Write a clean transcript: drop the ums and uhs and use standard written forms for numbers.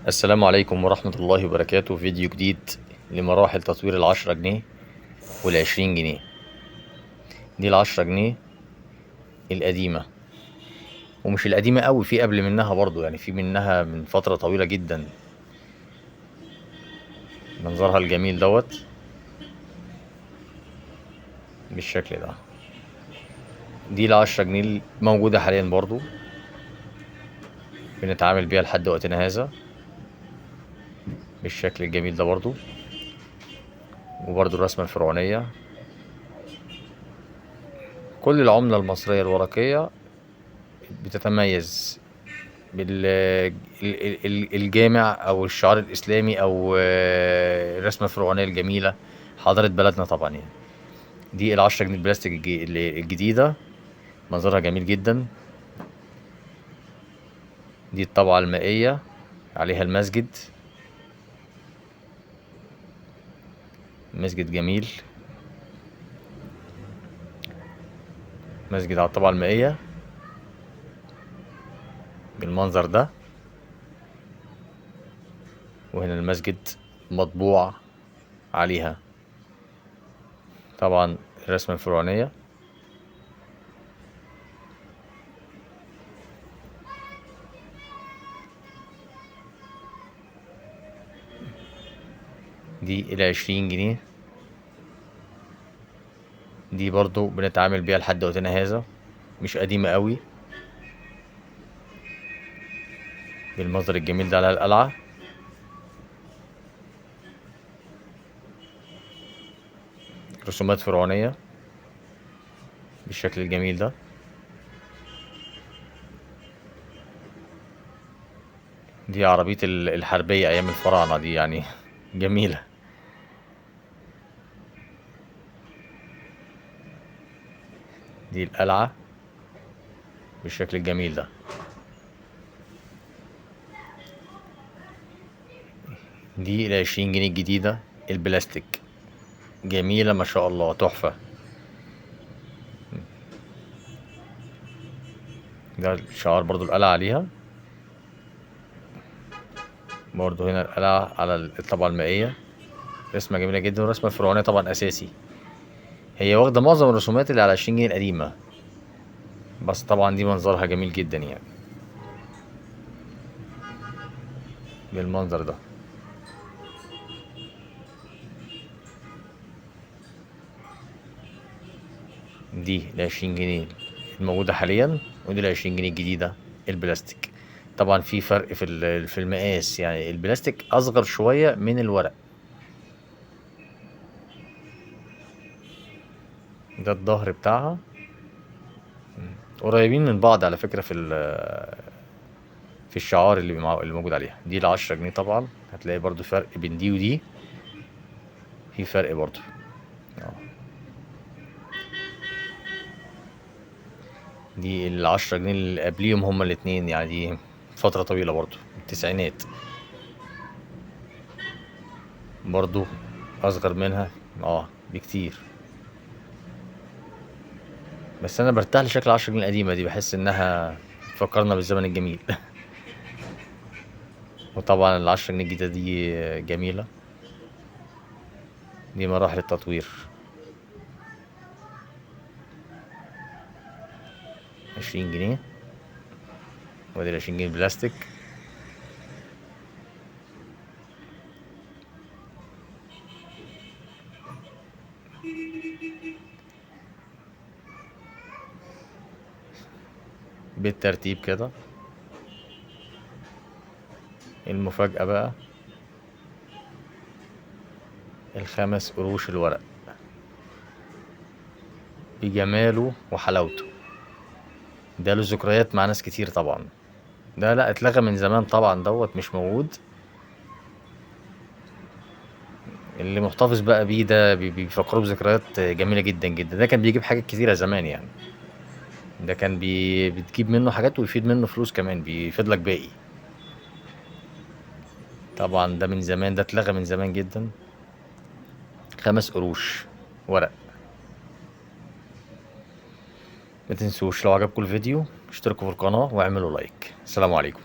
السلام عليكم ورحمة الله وبركاته. فيديو جديد لمراحل تطوير 10 جنيه وال20 جنيه. دي 10 جنيه القديمة، ومش القديمة قوي، في قبل منها برضو، يعني في منها من فترة طويلة جدا. منظرها الجميل دوت بالشكل ده. دي 10 جنيه موجودة حاليا برضو، بنتعامل بيها لحد وقتنا هذا بالشكل الجميل ده برضو. وبرضو الرسمة الفرعونية، كل العملة المصرية الورقية بتتميز بالجامع أو الشعار الإسلامي أو الرسمة الفرعونية الجميلة، حضارة بلدنا طبعا. يعني دي 10 جنيه البلاستيك الجديدة، منظرها جميل جدا. دي الطبعة المائية عليها المسجد، مسجد جميل، مسجد على الطبعة المائية بالمنظر ده. وهنا المسجد مطبوع عليها طبعا الرسمة الفرعونية. دي 20 جنيه، دي برضو بنتعامل بيها لحد وقتنا هذا، مش قديمة قوي، بالمنظر الجميل ده على القلعة. رسومات فرعونية بالشكل الجميل ده. دي عربية الحربية أيام الفراعنة، دي يعني جميلة. دي القلعة بالشكل الجميل ده. دي 20 جنيه الجديدة البلاستيك، جميلة ما شاء الله، تحفة. ده الشعار برضو القلعة عليها، برضو هنا القلعة على الطبعة المائية، رسمة جميلة جدا. والرسمة الفرعونية طبعا أساسي، هي واخدة معظم الرسومات اللي على 20 جنيه القديمة، بس طبعا دي منظرها جميل جدا يعني بالمنظر ده. دي 20 جنيه الموجودة حاليا، ودي 20 جنيه الجديدة البلاستيك. طبعا في فرق في المقاس، يعني البلاستيك أصغر شوية من الورق. ده الظهر بتاعها، قريبين من بعض على فكرة في الشعار اللي موجود عليها. دي 10 جنيه طبعا هتلاقي برضو فرق بين دي ودي، في فرق برضو. دي 10 جنيه اللي قبليهم هما الاتنين، يعني دي فترة طويلة برضو، التسعينات، برضو أصغر منها بكتير. بس أنا برتاح لشكل 10 جنيه القديمة دي، بحس إنها فكرنا بالزمن الجميل. وطبعا 10 جنيه الجديدة دي جميلة. دي مراحل التطوير. 20 جنيه، وادي 20 جنيه بلاستيك. بالترتيب كده. المفاجأة بقى 5 قروش الورق بجماله وحلاوته. ده له ذكريات مع ناس كتير طبعا. ده لا اتلغى من زمان طبعا، دوت مش موجود. اللي محتفظ بقى بيه ده بيفكروه بذكريات جميلة جدا جدا. ده كان بيجيب حاجات كتيرة زمان يعني، ده كان بتجيب منه حاجات ويفيد منه فلوس كمان، بيفيد لك باقي. طبعا ده من زمان، ده اتلغى من زمان جدا. 5 قروش ورق. ما تنسوش لو عجبكم الفيديو اشتركوا في القناة واعملوا لايك. السلام عليكم.